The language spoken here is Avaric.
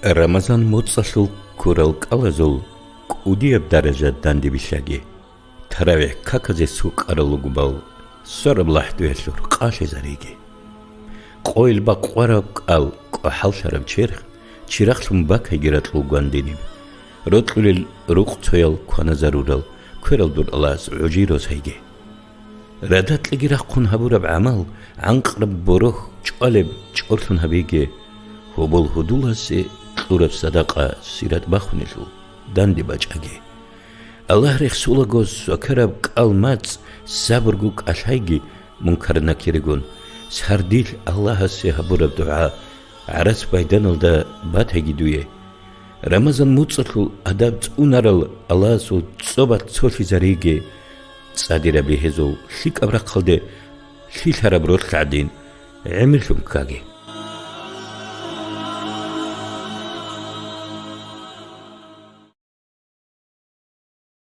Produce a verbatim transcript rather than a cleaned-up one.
Рамазан муцӀалъул ккурал кӀалазул кӀудияб даража данде билъаги. ТаравихӀ каказе сукӀарал лугбал сораб лахӀдуялъур къалъизариги. Къойил бакъвараб кӀал кӀвахӀаллъараб черх чирахълъун бакайги ракьул гвандиниб, рокьулел рукъцоял кваназарурал кверал дур Аллагьас гӀужи росайги. Радакьиги рахъун гьабураб гӀамал гӀанкъраб борохь чӀвалеб чӀорлъун гьабиги, гьобол гьудуласе кьураб садакъа сират бахунелъул данде бачӀаги. Аллагь рехсулаго свакараб кӀал-мацӀ сабурго кӀалъайги, мункар-накиригун, сардилъ Аллагьасе гьабураб дугӀа гӀарац байданалда батайги дуе. Рамазан муцӀалъул адаб цӀунарал Аллагьасул цӀобат цолъизариги, цӀадираб бегьезул лъикӀаб рахъалде лъилъараб ролъ гӀадин гӀемерлъун ккаги.